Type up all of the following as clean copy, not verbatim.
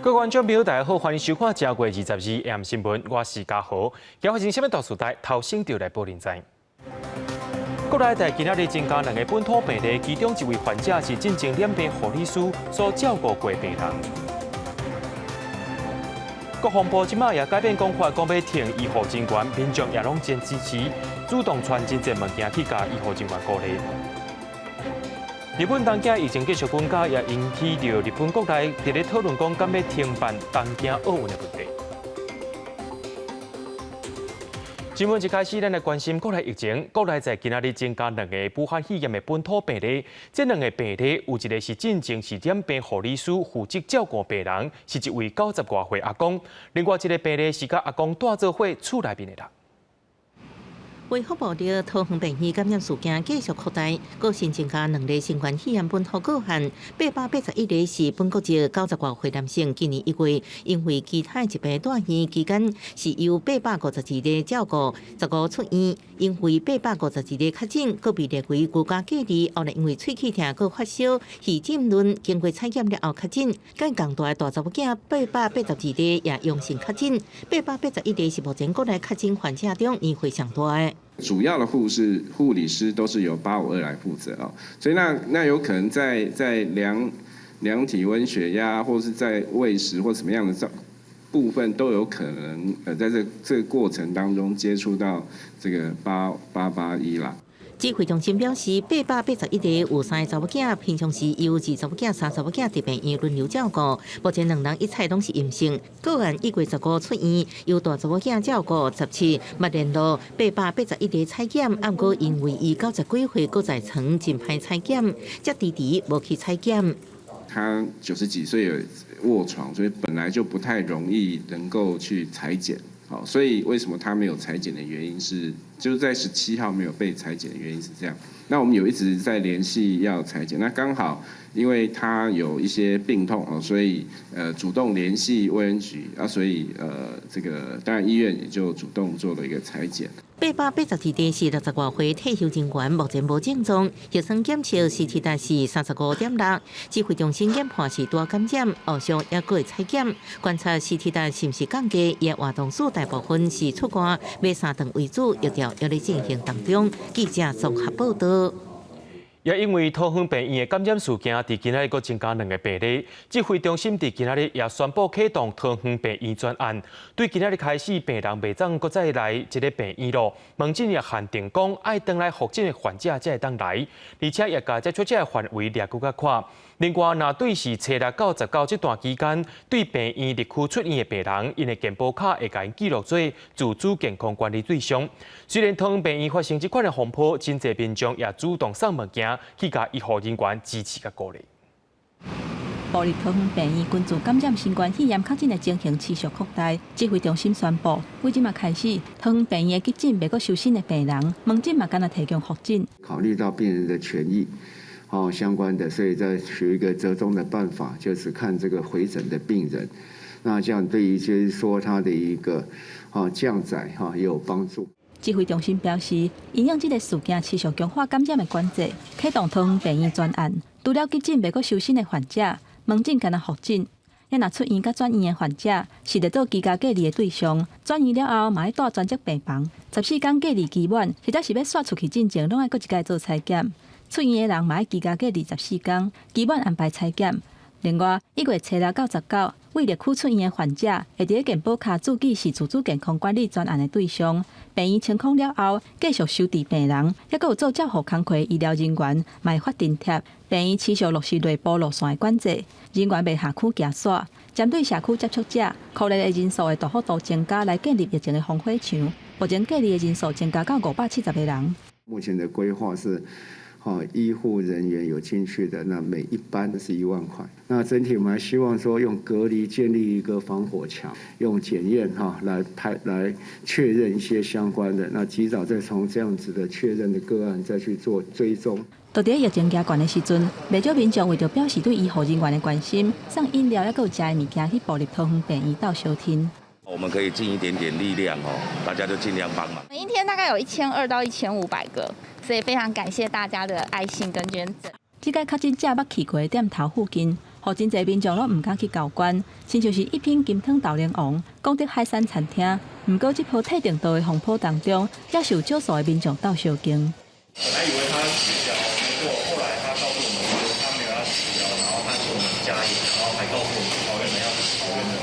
各位觀眾朋友，大家好，歡迎收看正月22 M 新聞，我是嘉豪。今發生啥物大事代，頭先就來報恁知。國內在今仔日增加兩个本土病例，其中一位患者是進前染病護理師所照顧過病人。國防部這馬也改變講法，講欲挺醫護人員，民眾也攏真支持，主動傳真濟物件去共醫護人員鼓勵。日本東京疫情繼續增加，也引起著日本國內佇咧討論講，敢欲停辦東京奧運的問題。新聞一開始，咱來關心國內疫情。國內在今仔日增加兩个武漢肺炎的本土病例，這兩个病例有一个是進前是染病護理師負責照顧病人，是一位九十外歲阿公；另外一个病例是佮阿公蹛做伙厝內面的人。衛福部的桃園病院感染事件繼續擴大，閣新增加兩例新冠肺炎本土個案，881例是本國籍九十外歲男性，今年1月因為其他疾病蹛院期間是由852例照顧，15出院，因為852例確診，閣被列為居家隔離，後來因為喙齒疼閣發燒，耳浸潤，經過採檢了後確診，佮仝大的大查某囝882例也陽性確診，882例是目前國內確診患者中年歲上大的。主要的護士、護理師都是由852來負責哦，所以那有可能在量體溫、血壓，或是在餵食或什麼樣的部分都有可能在這個過程當中接觸到這個8881啦。指揮中心表示，881例有三个查某囝，平常時由二查某囝、三查某囝佇病院輪流照顧。目前兩人一採攏是陰性。個案1月15出院，由大查某囝照顧，17嘛聯絡881例採檢，毋過因為伊九十幾歲閣在床，真歹採檢，才遲遲無去採檢。他九十幾歲有臥床，所以本來就不太容易能夠去採檢。好，所以為什麼他沒有採檢的原因是，就是在17號沒有被採檢的原因是這樣。那我們有一直在聯繫要採檢，那剛好因為他有一些病痛哦，所以主動聯繫衛生局啊，所以這個當然醫院也就主動做了一個採檢。882例是六十外歲退休人員，目前無症狀，核酸檢測 CT 值是35.6，指揮中心研判是多感染，後續猶閣會採檢，觀察 CT 值是毋是降低，伊活動數大部分是出外買三頓為主，疫調猶咧進行當中。記者綜合報道。也因為桃園病院的感染事件，佇今仔日閣增加兩个病例，指揮中心佇今仔日也宣布啟動桃園病院專案，對今仔日開始，病人袂當閣再來這个病院囉。門診也限定講，愛轉來復診的患者才會當來，而且也共接觸者的範圍掠閣較寬。另外，若對是初六到十九這段期間對病院入區出院的病人，𪜶的健保卡會共𪜶記錄做自主健康管理對象。雖然桃園病院發生這款的風波，真濟民眾也主動送物件去共醫護人員支持佮鼓勵。埔里桃園病院根據感染新冠肺炎確診的情形持續擴大，指揮中心宣布，對這馬開始，桃園病院的急診袂閣收新的病人，門診嘛干焦提供複診。考慮到病人的權益，哦相關的，所以再取一個折中的辦法，就是看這個回診的病人，那這樣對於就是說他的一個降載哈也有幫助。指揮中心表示，因應這个事件持續強化感染的管制，啟動桃園病院專案，除了急診袂閣收新的患者，門診干焦複診，也若出院佮轉院的患者，是列做居家隔離的對象。轉院了後，嘛愛蹛專責病房，14天隔離期滿，或者是欲紲出去進前，攏愛閣一擺做採檢。出院的人嘛愛居家隔離十四天，期滿安排採檢。另外，1月初六到十九，對綠區出院的患者，會佇咧健保卡註記是自主健康管理專案的對象。病院清空了後，繼續收治病人，猶閣有做照護工課醫療人員，嘛會發津貼。病院持續落實內部路線的管制，人員袂下區行煞。針對社區接觸者，可能的人數會大幅度增加，來建立疫情的防火牆。目前隔離的人數增加到570個人。目前的規劃是，醫護人員有進去的，那每一班是1萬塊。那整體我們還希望說，用隔離建立一個防火牆，用檢驗哈來排來確認一些相關的，那及早再從這樣子的確認的個案再去做追蹤。佇咧疫情加懸的時陣，袂少民眾為著表示對醫護人員的關心，送飲料猶閣有食的物件去埔里桃園病院鬥相挺。我們可以盡一點點力量哦，大家就盡量幫忙。每一天大概有1200到1500個，所以非常感謝大家的愛心跟捐贈。這個確診者捌去過的店頭附近，予真濟民眾攏毋敢去交關，親像是一品金湯豆奶王、廣德海山餐廳。毋過這波退訂桌的風波當中，也是有少數的民眾鬥相共。本來以為他取消，結果後來他告訴我們說他沒有要取消，然後他請我們加飲，然後還告訴我們桃園人要支持桃園人。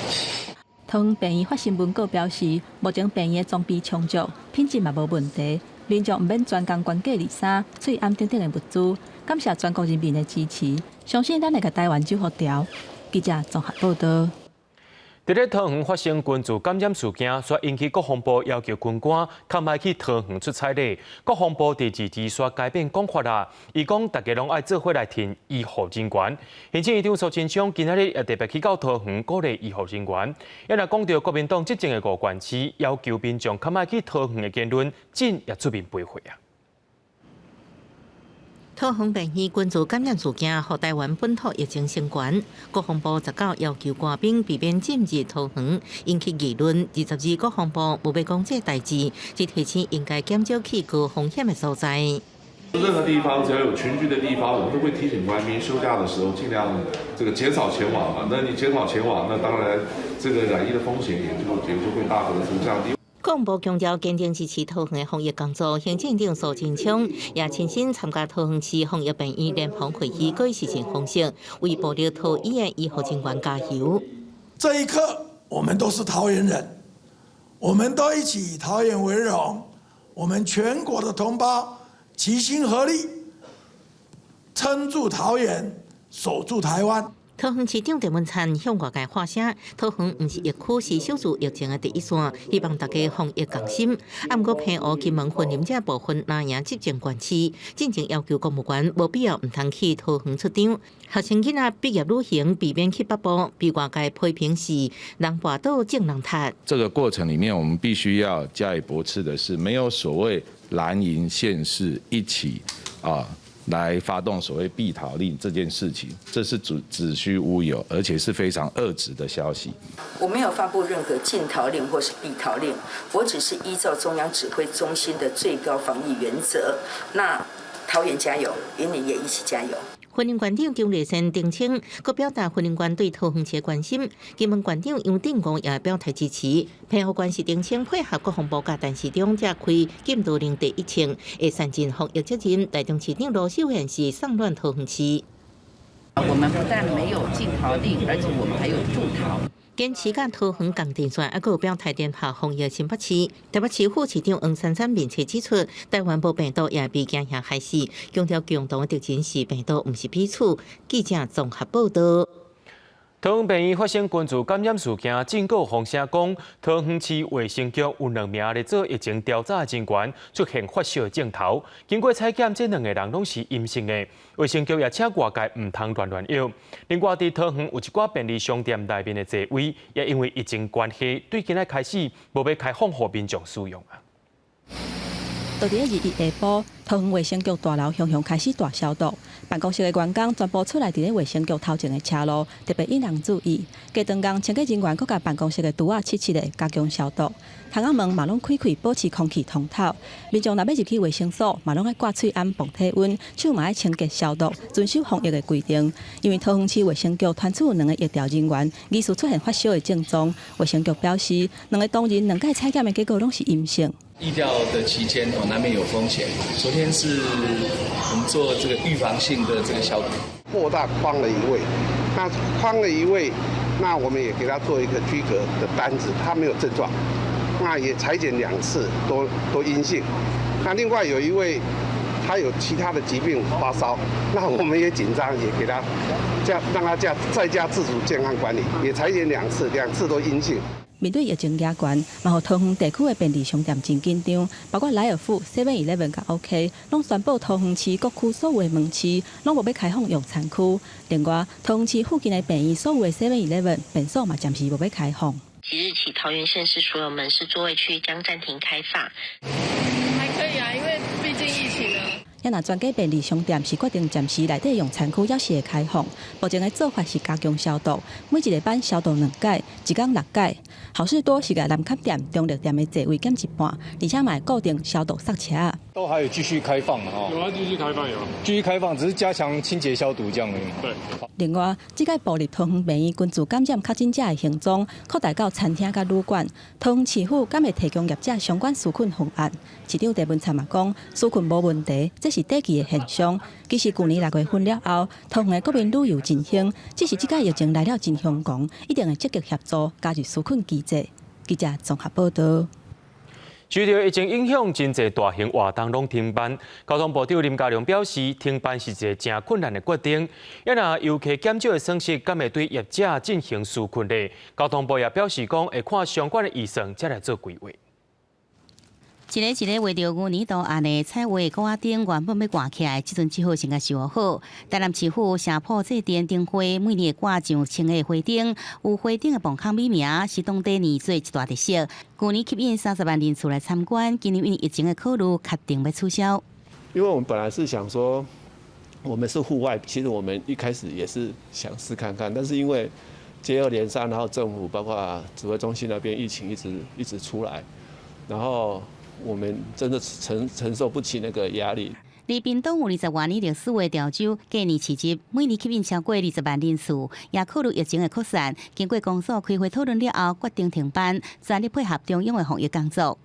桃園病院發新聞稿表示，目前病院的裝備充足，品質嘛無問題，民眾毋免專工關隔離衫、喙罨等等的物資，感謝全國人民的支持，相信咱會共台灣守予牢。記者綜合報道。佇咧桃園發生群聚感染事件，煞引起國防部要求軍官較莫去桃園出差咧。國防部佇二二煞改變講法啦，伊講大家攏愛做伙來挺醫護人員。行政院長蘇貞昌今仔日也特別去到桃園鼓勵醫護人員。也若講著國民黨執政的五縣市要求民眾較莫去桃園的言論，真也出面回回啊。桃園病院群聚感染事件，予台灣本土疫情升懸。國防部19要求官兵避免進入桃園，引起議論。22國防部無欲講這代誌，只提醒應該減少去高風險的所在。任何地方只要有群聚的地方，我們都會提醒官兵休假的時候盡量這個減少前往嘛。那你減少前往，那當然這個染疫的風險也就會大幅的降低。國防部強調堅定支持桃園的防疫工作，行政院長蘇貞昌也親身參加桃園市防疫病院聯防會議，閣視訊方式為暴力桃醫的醫護人員加油。這一刻，我們都是桃園人，我們都一起以桃園為榮，我們全國的同胞齊心合力，撐住桃園，守住台灣。桃園市長鄭文燦向外界發聲，桃園毋是疫區，是守住疫情的第一線，希望大家防疫共心。啊，毋過澎湖、金門、雲林這部分藍營執政縣市，進前要求公務員無必要毋通去桃園出張。學生囡仔畢業旅行避免去北部，被外界批評是人跋倒眾人踢。這個過程裡面，我們必須要加以駁斥的是，沒有所謂藍營縣市一起啊，來發動所謂避桃令這件事情，這是子子虛烏有，而且是非常惡質的消息。我沒有發布任何禁桃令或是避桃令，我只是依照中央指揮中心的最高防疫原則。那桃園加油，雲林也一起加油。雲林縣長張麗善澄清，閣表達雲林縣對桃園市的關心。金門縣長楊振武也表態支持。澎湖縣是澄清配合國防部佮陳時中才開禁桃令第一槍，會善盡防疫責任。台中市長盧秀燕是送暖桃園市。我們不但沒有禁桃令，而且我們還有助桃。堅持佮桃園仝陣線，猶閣有表態聯合防疫新北市。台北市副市長黃珊珊面冊指出，台灣無病毒也袂驚嚇害死，強調共同的敵人是病毒，毋是彼此。記者綜合報道。桃園病院發生群聚感染事件，警告風聲講，桃園市衛生局有兩名咧做疫情調查的人員出現發燒的症頭，經過採檢，這兩个人攏是陰性的。衛生局也請外界毋通亂亂約。另外，佇桃園有一寡便利商店內面的座位，也因為疫情關係，對今仔開始無欲開放予民眾使用啊。佇咧21下晡，桃園衛生局大樓雄雄開始大消毒，辦公室的員工全部出來佇咧衛生局頭前的車路，特別引人注意。過長工清潔人員閣共辦公室的櫥仔拭拭咧，加強消毒。窗仔門嘛攏開開，保持空氣通透。民眾若欲入去衛生所，嘛攏愛掛喙罨、磅體溫，手嘛愛清潔消毒，遵守防疫的規定。因為桃園市衛生局傳出有兩个疫調人員疑似出現發燒的症狀，衛生局表示，兩个當日兩擺採檢的結果攏是陰性。疫調的期間，哦，難免有風險。昨天是我們做這個預防性的這個消毒。擴大匡了一位，那匡了一位，那我們也給他做一個居隔的單子，他沒有症狀，那也採檢兩次都陰性。那另外有一位，他有其他的疾病發燒，那我們也緊張，也給他這樣讓他在家自主健康管理，也採檢兩次，兩次都陰性。面對疫情嚴峻，嘛予桃園地區的便利商店真緊張，包括萊爾富、Seven Eleven佮 OK，攏宣布桃園市各區所有的門市攏無欲開放用餐區。另外，桃園市附近的病院所有的 Seven Eleven 便所嘛暫時無欲開放。即日起，桃園縣市所有門市座位區將暫停開放。還可以啊，因為畢竟疫情啊。也若全家便利商店是決定暫時內底用餐區猶是會開放，目前的做法是加強消毒，每一禮拜消毒兩擺，一工六擺。好市多是共南崁店、中壢店的座位減一半，而且嘛會固定消毒剎車。都還有繼續開放嘛？有啊，繼續開放有。繼續開放，只是加強清潔消毒這樣而已。對。另外，這屆步入桃園病院根治感染確診者的行蹤，擴大到餐廳佮旅館。桃園市府敢會提供業者相關紓困方案？市長鄭文燦嘛講，紓困無問題，這是短期的現象。其實舊年六月份了後，桃園的國民旅遊真興，只是這屆疫情來了真兇狂，一定會積極協助加入紓困機制。記者綜合報道。受著疫情影響，真濟大型活動攏停辦。交通部長林佳龍表示，停辦是一個誠困難的決定。啊若遊客減少的損失，敢會對業者進行紓困咧？交通部也表示講，會看相關的預算，才來做規劃。一个一个畫著牛年圖案的彩畫鼓仔燈，原本欲掛起來，這陣只好先共收好。台南市府霞埔祭典燈會每年會掛上千個花燈，有花燈的磅空美名，是當地年節一大特色。舊年吸引30萬人次來參觀，今年因為疫情的考慮，決定欲取消。因為我們本來是想說，我們是戶外，其實我們一開始也是想試看看，但是因為接二連三，然後政府包括指揮中心那邊疫情一直一直出來，然後。我們真的承受不起那個壓力。離屏東有20外年歷史的潮州過年市集，每年吸引超過20萬人次，也考慮疫情的擴散，經過公所開會討論了後，決定停辦，全力配合中央的防疫工作。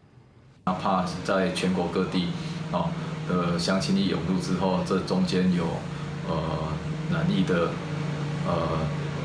哪怕在全國各地哦的鄉親一湧入之後，這中間有染疫的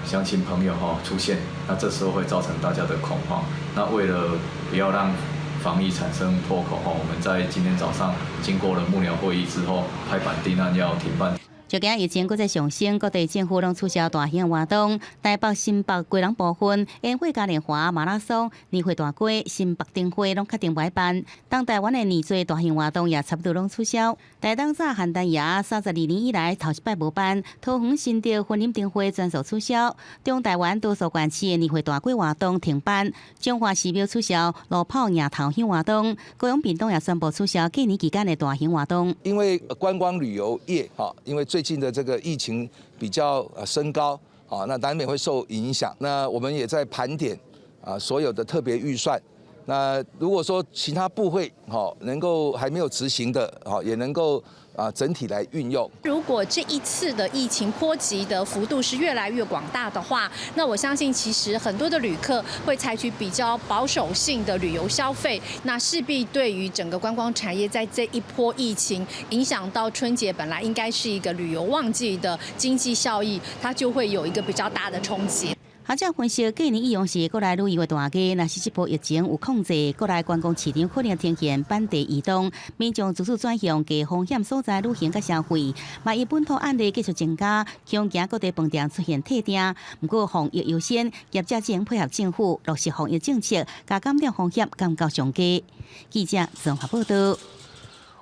鄉親朋友哈出現，那這時候會造成大家的恐慌。那為了不要讓防疫產生破口，我們在今天早上經過了幕僚會議之後，拍板定案要停辦。就驚疫情閣再上升，各地政府攏取消大型活動。台北、新北、基隆部分煙火嘉年華、馬拉松、年會大街、新北燈會攏決定無愛辦。東台灣的年節大型活動也差不多攏取消。台東早寒單夜32年以來頭一擺無辦，桃園新竹雲林燈會全數取消。中台灣多數縣市的年會大街活動停辦。彰化寺廟取消路跑迎頭香活動。高雄屏東也宣布取消過年期間的大型活動。因為觀光旅遊業，哈，因為最近的這個疫情比較升高，啊，那難免會受影響。那我們也在盤點啊所有的特別預算。那如果說其他部會哈能夠還沒有執行的，哈也能夠啊整體來運用。如果這一次的疫情波及的幅度是越來越廣大的話，那我相信其實很多的旅客會採取比較保守性的旅遊消費，那勢必對於整個觀光產業在這一波疫情影響到春節本來應該是一個旅遊旺季的經濟效益，它就會有一個比較大的衝擊。學者分析，過年以往是國內旅遊的大季，若是這波疫情有控制，國內觀光市場可能呈現反地移動，民眾逐漸轉向低風險所在旅行佮消費。萬一本土案例繼續增加，恐驚各地飯店出現退訂。毋過防疫優先，業者只能配合政府落實防疫政策，共感染風險降到上低。記者綜合報道。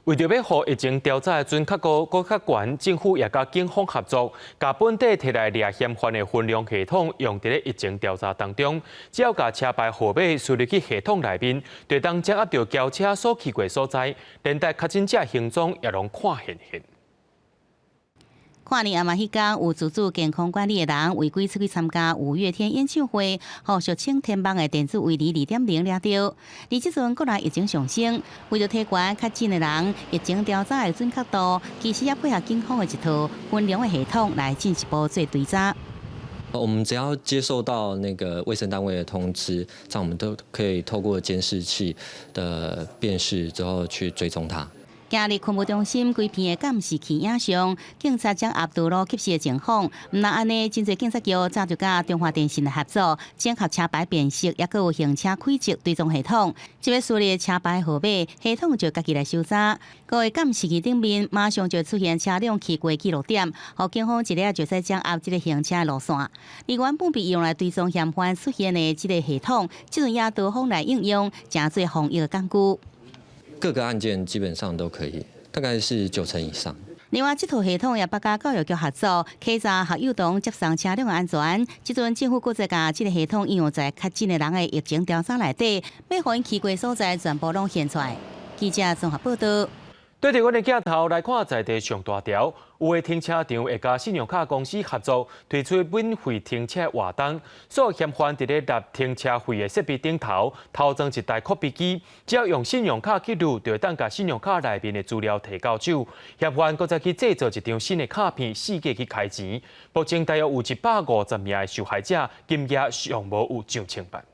為著欲予疫情調查的準確度閣較懸，政府也佮警方合作，共本地提來掠嫌犯的分量系統用佇咧疫情調查當中。只要共車牌號碼輸入去系統內面，就會當掌握著轎車所去過所在，連帶確診者行蹤也攏看現現。跨年暗暝彼工，有自主健康管理的人違規出去參加五月天演唱會，予俗稱天網的電子圍籬2.0掠著。而這陣國內疫情上升，為著提懸確診的人疫情調查的準確度，其實也配合警方的一套分量的系統來進一步做追查。我們只要接受到那個衛生單位的通知，這樣我們都可以透過監視器的辨識之後去追蹤他。今日勤務中心規片的監視器影像，警察掌握道路吸食的情況。毋但按呢，真濟警察局早就佮中華電信來合作，整合車牌辨識，抑閣有行車軌跡追蹤系統。這欲輸入車牌號碼，系統就家己來搜查。閣會監視器頂面馬上就出現車輛去過記錄點，予警方一下就使掌握這个行車路線。而原本被用來追蹤嫌犯出現的這个系統，這陣也多方來應用，成做防疫的工具。各個案件基本上都可以，大概是9成以上。另外，這套系統也捌佮教育局合作，稽查學幼童接送車輛的安全。這陣政府閣再共這个系統應用在確診的人的疫情調查內底，欲予𪜶去過所在全部攏現出來。記者綜合報道。對對著阮的鏡頭來看，在地上大條，有的停車場會佮信用卡公司合作，推出免費停車活動。所有嫌犯佇咧納停車費的設備頂頭，偷裝一台拷貝機，只要用信用卡去錄，就會當共信用卡內面的資料提到手。嫌犯閣再去製造一張新的卡片，四界去開錢。目前大約有150名的受害者，金額上無有上千萬。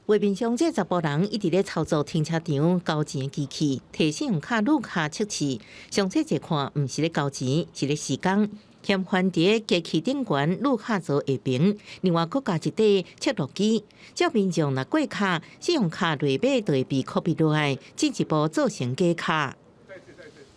畫面上這查埔人一直咧操作停車場交錢的機器，提信用卡錄卡測試。詳細一看，毋是咧交錢，是咧時工。嫌犯佇機器頂懸錄卡槽下爿，另外閣加一塊測錄機，照民眾若過卡，信用卡內碼就會被拷貝落來，進一步做成假卡。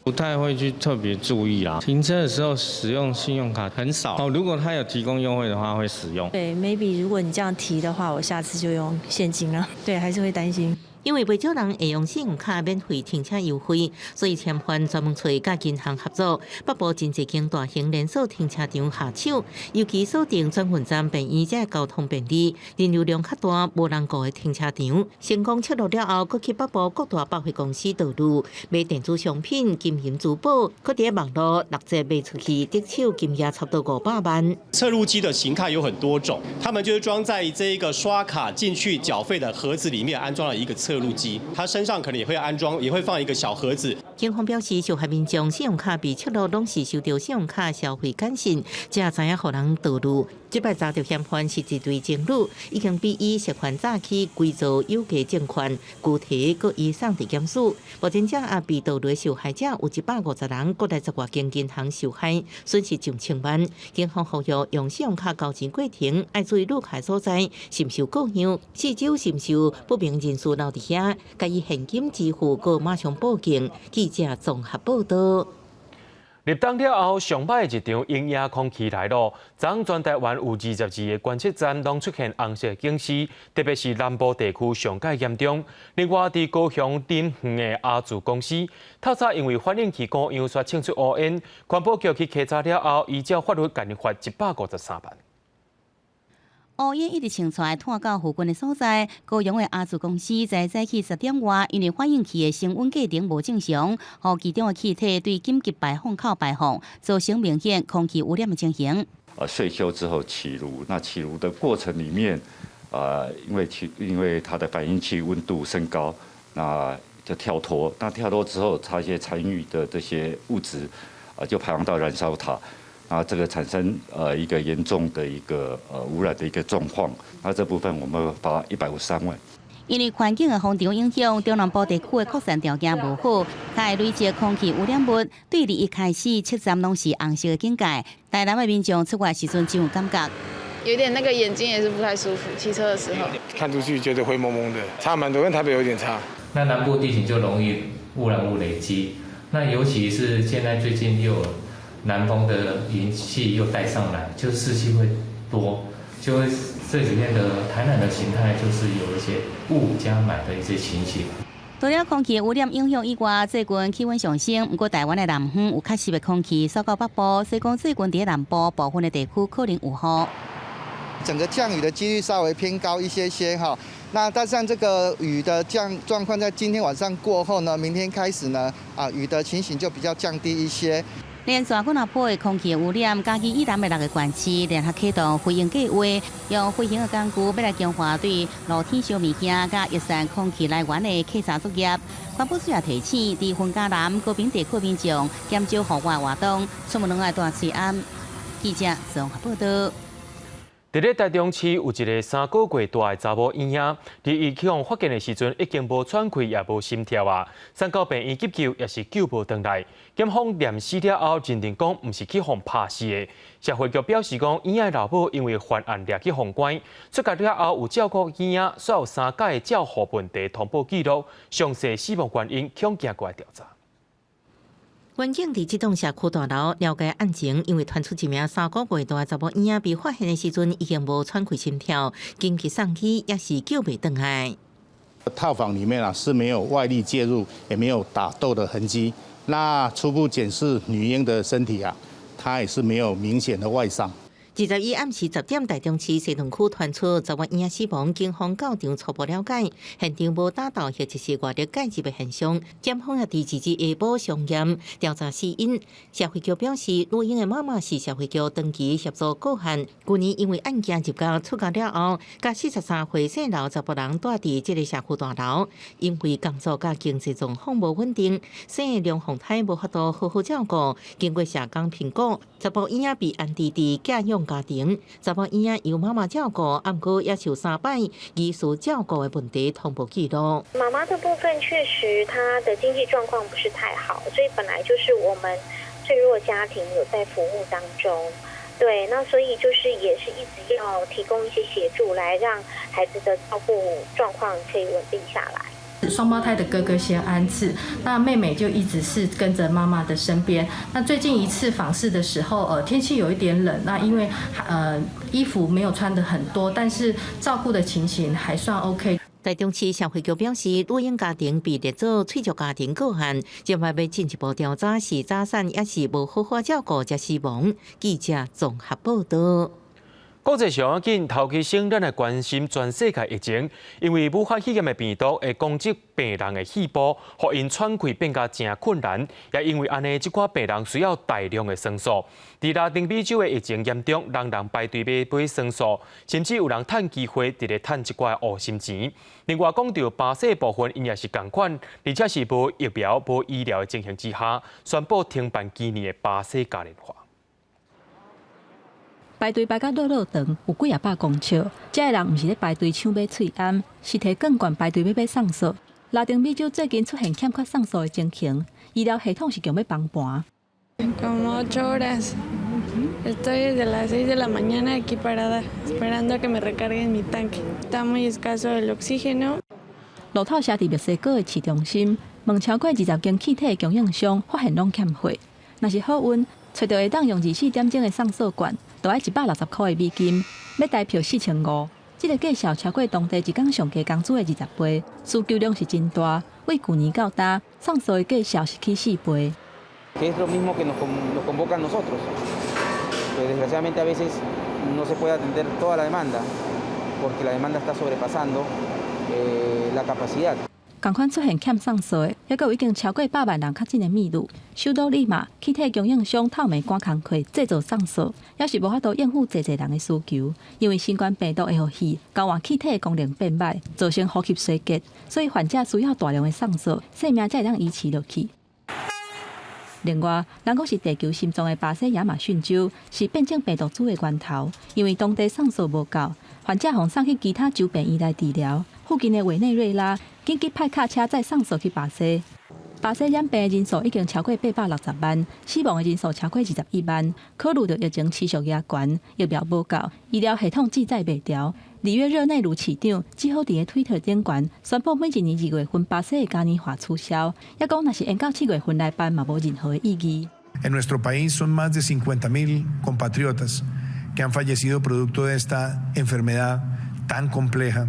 不太會去特別注意啦，停車的時候使用信用卡很少哦。如果他有提供優惠的話，會使用。對，maybe 如果你這樣提的話，我下次就用現金了。對，還是會擔心。因為袂少人會用信用卡免費停車優惠，所以嫌犯專門揣佮銀行合作，北部真濟間大型連鎖停車場下手，尤其鎖定轉運站便宜，這交通便利，人流量較大、無人顧的停車場，成功切入了後，閣去北部各大百貨公司盜入賣電子商品、金銀珠寶，閣佇網路六折賣出去，得手金額差不多500萬。測錄機的形態有很多種，他們就是裝在這一個刷卡進去繳費的盒子裡面，安裝了一個測錄機，他身上可能也會安裝，也會放一個小盒子。警方表示，受害民眾信用卡被竊錄，攏是收到信用卡消費簡訊，才知影予人盜入。這擺查著嫌犯是一對情侶，已經被以涉犯詐欺、偽造有價證券、具體閣移送佇檢署。目前這也被盜入的受害者有150人，閣來10外間銀行受害，損失上千萬。警方呼籲用信用卡交錢過程，愛注意錄卡所在是毋是有故障，四周是毋是有不明人士留佇遐，共伊現金支付，閣馬上報警。記者綜合報道。立冬了後，上歹的一場陰霾空氣來咯。昨昏全台灣有22個觀測站攏出現紅色警示，特別是南部地區上蓋嚴重。另外，佇高雄林園的阿自公司，透早因為反應器故障，煞衝出烏煙，環保局去稽查了後，依照法律共伊罰153萬。烏煙一直衝出來，湠到附近的所在。高雄的阿自公司在早起10點外，因為反應器的升溫過程無正常，予其中的氣體對緊急排放口排放，造成明顯空氣污染的情形。歲修之後起爐，那起爐的過程裡面，因為它的反應器溫度升高，那就跳脫。那跳脫之後，它一些殘餘的這些物質，就排放到燃燒塔。啊，這個產生一個嚴重的一個污染的一個狀況，那這部分我們罰153萬。因為環境的風場影響，中南部地區的擴散條件無好，較會累積空氣污染物。對21開始，七站攏是紅色的警戒。台南的民眾出外時陣真有感覺，有點那個眼睛也是不太舒服，騎車的時候。看出去覺得灰濛濛的，差蠻多，跟台北有點差。那南部地形就容易污染物累積，那尤其是現在最近又有南風的雲氣又帶上來，就濕氣會多，就會這幾天的台南的形態就是有一些霧加霾的一些情形。除了空氣污染影響以外，最近氣溫上升，毋過台灣的南方有較濕的空氣掃到北部，所以講最近佇南部部分的地區可能有雨。整個降雨的幾率稍微偏高一些些哈，那但是這個雨的降狀況在今天晚上過後呢，明天開始呢，雨的情形就比較降低一些。連續幾若波的空氣污染，嘉義以南的六个縣市聯合啟動飛鷹計劃，用飛行的工具欲來強化對露天燒物件佮逸散空氣來源的稽查作業。環保署也提醒，佇雲嘉南高屏地區民眾減少戶外活動，出門攏愛帶喙罨。記者綜合報道。佇咧台中市有一个3個月大的查某嬰仔，佇伊去予發現的時陣，已經無喘氣，也無心跳啊！送到病院急救，也是救無轉來。檢方驗屍了後，認定講毋是去予拍死的。社會局表示講，嬰仔老母因為犯案掠去予關，出獄了後有照顧嬰仔，所有三改的照護問題通報記錄，詳細死亡原因恐驚過來調查。員警佇這棟社區大樓了解案情，因為傳出一名3個月大的查某嬰仔被發現的時陣已經無喘氣心跳，緊急送醫也是救袂轉來。套房裡面啊是沒有外力介入，也沒有打鬥的痕跡。那初步檢視女嬰的身體啊，她也是沒有明顯的外傷。21暗時10點，台中市西屯區傳出查某嬰仔死亡，警方到場初步了解，現場無打鬥或者是外力介入的現象。檢方也佇22日下晡相驗調查死因。社會局表示，女嬰的媽媽是社會局長期協助個案。舊年因為案件入獄出獄了後，共43歲姓劉查埔人蹛佇這个社區大樓，因為工作佮經濟狀況無穩定，生的龍鳳胎無法度好好照顧。經過社工評估，查埔嬰仔被安置佇寄養家庭，查某嬰仔由媽媽照顧，毋過也受三擺疑似照顧的問題通報記錄。媽媽的部分確實，她的經濟狀況不是太好，所以本來就是我們脆弱家庭有在服務當中。對，那所以就是也是一直要提供一些協助，來讓孩子的照顧狀況可以穩定下來。雙胞胎的哥哥先安置，那妹妹就一直是跟着媽媽的身邊。那最近一次訪視的時候，天氣有一點冷，那因為衣服沒有穿得很多，但是照顧的情形還算 OK。台中市社會局表示，女嬰家庭被列做脆弱家庭個案，這擺欲進一步調查是早產抑是無好好照顧才死亡。記者綜合報道。國際上要緊，頭期先咱來關心全世界疫情，因為武漢肺炎的病毒會攻擊病人的肺部，予𪜶喘氣變甲誠困難，也因為按呢，這寡病人需要大量的酸素。佇拉丁美洲的疫情嚴重，人人排隊欲買酸素，甚至有人趁機會佇咧趁這寡烏心錢。另外講著巴西部分，𪜶也是仝款，而且是無疫苗、無醫療的情形之下，宣布停辦今年的巴西嘉年華。排隊排甲落落長，有幾仔百公尺。遮的人毋是咧排隊搶買喙罨，是提罐罐排隊欲買酸素。拉丁美洲最近出現欠缺酸素的情形，醫療系統是強欲崩盤。 Como 8 horas. Estoy desde las 6 de la mañana aquí parada, esperando a que me recarguen mi tanque. Está muy escaso el oxígeno. 路透社佇墨西哥的市中心，問超過20間氣體供應商，發現攏欠貨。若是好運，揣著會當用24點鐘的酸素罐，就愛160塊的美金，欲台票4500。這个價數超過當地一工上低工資的20倍，需求量是真大。對舊年到今，酸素的價數是起4倍。 Que es lo mismo que nos convoca a nosotros. Pero desgraciadamente a veces no se puede atender toda la demanda, porque la demanda está sobrepasando la capacidad. 仝款出現欠酸素的，猶閣有已經超過100萬人確診的秘魯，首都利馬氣體供應商透暝趕工課製造酸素，猶是無法度應付濟濟人的需求。因為新冠病毒會予肺交換氣體的功能變䆀，造成呼吸衰竭，所以患者需要大量的酸素，生命才會當維持落去。另外，人講是地球心臟的巴西亞馬遜州是變種病毒株的源頭，因為當地酸素無夠，患者予送去其他州病院來治療。附近的委內瑞拉緊急派卡車載酸素去巴西。巴西染病的人數已經超過860萬，死亡的人數超過21萬。考慮著疫情持續加懸，疫苗無夠，醫療系統負載袂牢。里約熱內盧市長只好佇咧推特頂懸宣布，每一年2月份巴西的嘉年華取消。抑講若是延到7月份來辦，嘛無任何的意義。 En nuestro país son más de 50 mil compatriotas que han fallecido producto de esta enfermedad tan compleja.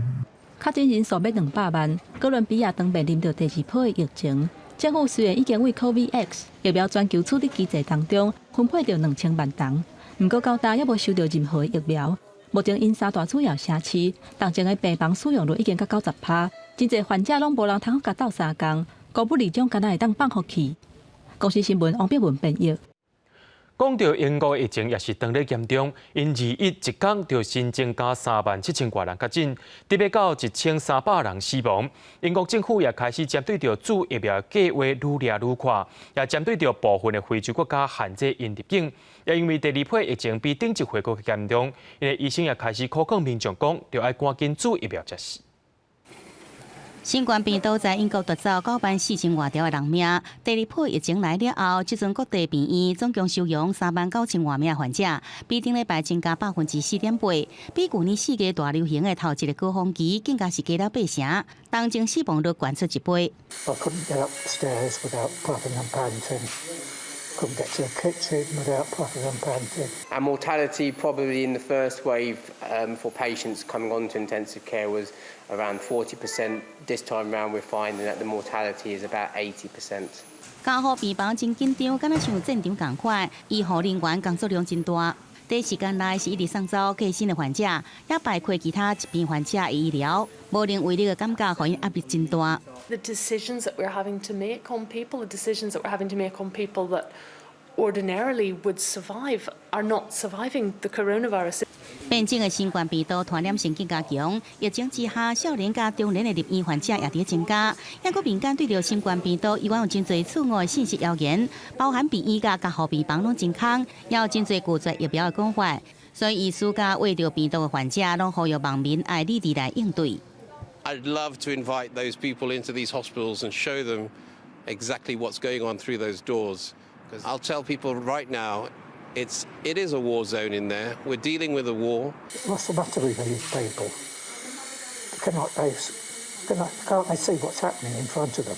確診人數欲200萬，哥倫比亞當面臨著第二波的疫情。政府雖然已經為 COVAX 疫苗全球處理機制當中分配著2000萬筒，毋過到今猶無收著任何疫苗。目前𪜶三大主要城市，當前的病房使用率已經到90%，真濟患者攏無人通共鬥相共，高不離獎敢若會當放予去。公視新聞王碧文編譯。講著英國疫情也是當咧嚴重，𪜶21一工就新增加3萬7千外人確診，特別到1300人死亡。英國政府也開始針對著注疫苗計劃愈掠愈寬，也針對著部分的非洲國家限制𪜶入境。也因為第二波疫情比頂一回閣嚴重，𪜶的醫生也開始苦勸民眾講，著愛趕緊注疫苗才是。新冠病毒在英國奪走9萬4千外條的人命。第二波疫情來了後，這陣各地病院總共收容3萬9千外名患者，比頂禮拜增加4.8%，比舊年4月大流行的頭一个高峰期更加是加了8成。當前死亡率懸出一倍。 I couldn't get up the stairs without puffing and panting. Couldn't get to the kitchen without puffing and panting. And mortality probably in the first wave for patients coming onto intensive care was around 40%. This time round we're finding that the mortality is about 80%. 加護病房真緊張，敢若像戰場仝款，醫護人員工作量真大。短時間內是一直送走過身的患者，也排開其他疾病患者的醫療，無能為力的感覺，予𪜶壓力真大。 The decisions that we're having to make on people, the decisions that we're having to make on people that ordinarily would survive are not surviving the coronavirus. 變種的新冠病毒傳染性更加強，疫情之下，少年佮中年的入院患者也佇增加。抑閣民間對著新冠病毒猶原有真濟錯誤的信息謠言，包含病院佮加護病房攏真空，也有真濟拒絕疫苗的講法。所以醫師佮患著病毒的患者，攏呼籲網民愛理智來應對。 I'd love to invite those people into these hospitals and show them exactly what's going on through those doors. Because I'll tell people right now, it is a war zone in there. We're dealing with a war. What's the matter with these people? Cannot they, cannot, can't they see what's happening in front of them?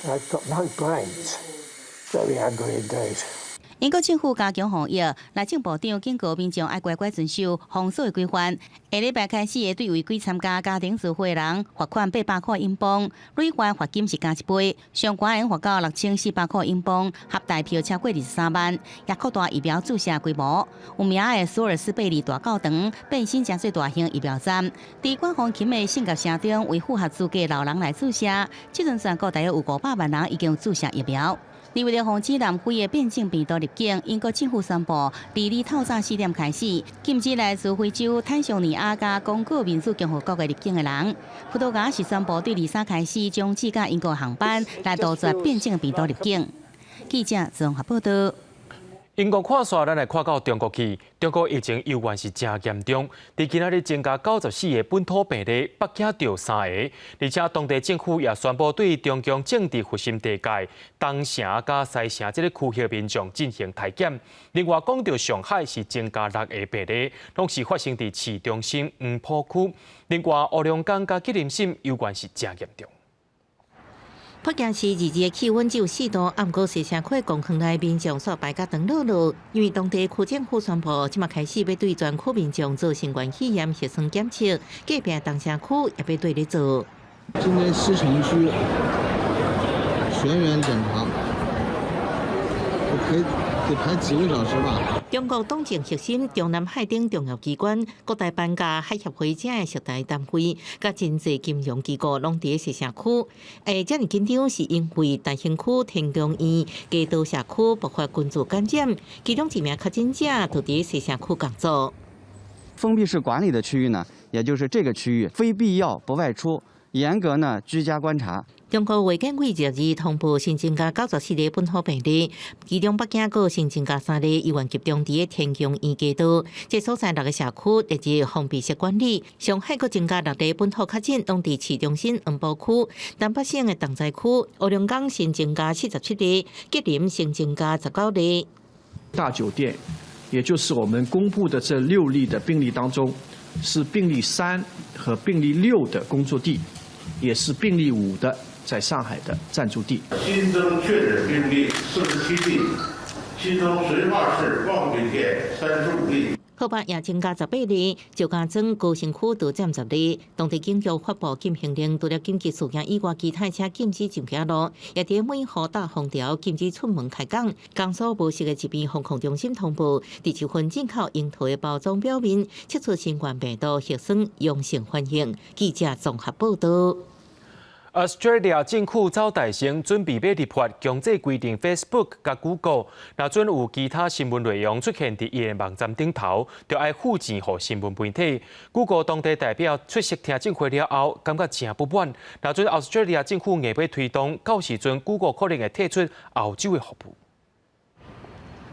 They've got no brains. Very angry indeed. 英國政府加強防疫，內政部長警告民眾愛乖乖遵守封鎖的規範。下禮拜開始會對違規參加家庭聚會的人罰款800塊英鎊，累犯罰金是加一倍，上懸會罰到6400塊英鎊，合台票超過23萬。也擴大疫苗注射規模。有名的蘇爾斯貝里大教堂變身成做大型疫苗站，佇管風琴的聖樂城中，為符合資格老人來注射。這陣全國大約有500萬人已經注射疫苗。而為了防止南非的變種病毒入境，英國政府宣布，二透早4點開始，禁止來自非洲、坦桑尼亞佮剛果民主共和國的入境的人。葡萄牙是宣布對23開始終止佮英國航班，來杜絕變種病毒入境。記者綜合報道。英國看煞，咱來看到中國去。中國疫情猶原是誠嚴重，佇今仔日增加94個本土病例，北京著三个，而且當地政府也宣布對中共政治核心地帶東城佮西城這个區域民眾進行篩檢。另外，講著上海是增加六个病例，攏是發生佇市中心黃浦區。另外，黑龍江佮吉林省猶原是誠嚴重。北京市二日的氣溫只有4度，毋過西城區公園內民眾煞排甲長囉囉，因為當地區政府宣布，這馬開始欲對全區民眾做新冠肺炎核酸檢測，隔壁東城區也欲綴咧做。今天西城區全員檢查，我可以得排幾個小時吧。中國黨政核心中南海等重要機關、各大班佮海協會遮的涉台單位，佮真濟金融機構攏佇西城區。會遮爾緊張，是因為大興區天宮院街道社區爆發群聚感染，其中一名確診者就佇西城區工作。封閉式管理的區域呢，也就是這個區域，非必要不外出，嚴格呢居家觀察。中國衛健委日通報新增加94個本土病例，其中北京閣新增加三例，猶原集中佇天宮院街道，這所在六个社區列入封閉式管理。上海閣增加六例本土確診，攏佇市中心黃浦區、東北省的重災區，黑龍江新增加47例，吉林新增加19例。大酒店，也就是我們公布的這六例的病例當中，是病例3和病例6的工作地，也是病例5的在上海的暫住地。新增確診病例47例，其中綏化市望郡縣35例。河北也增加18例，石家莊高新區多佔10例。當地警局發布禁行令，除了緊急事件以外，其他車禁止上街路，也佇每戶打封條，禁止出門開講。江蘇無錫的疾病防控中心通報，佇一份進口櫻桃的包裝表面測出新冠病毒核酸陽性反應。記者綜合報道。 Australia 政府走大成準備欲立法強制規定 Facebook 佮 Google，若準有其他新聞內容出現佇伊的網站頂頭，就愛付錢予新聞媒體。Google 當地代表出席聽證會了後，感覺誠不滿。若準 Australia 政府硬欲推動，到時陣 Google 可能會退出澳洲的服務。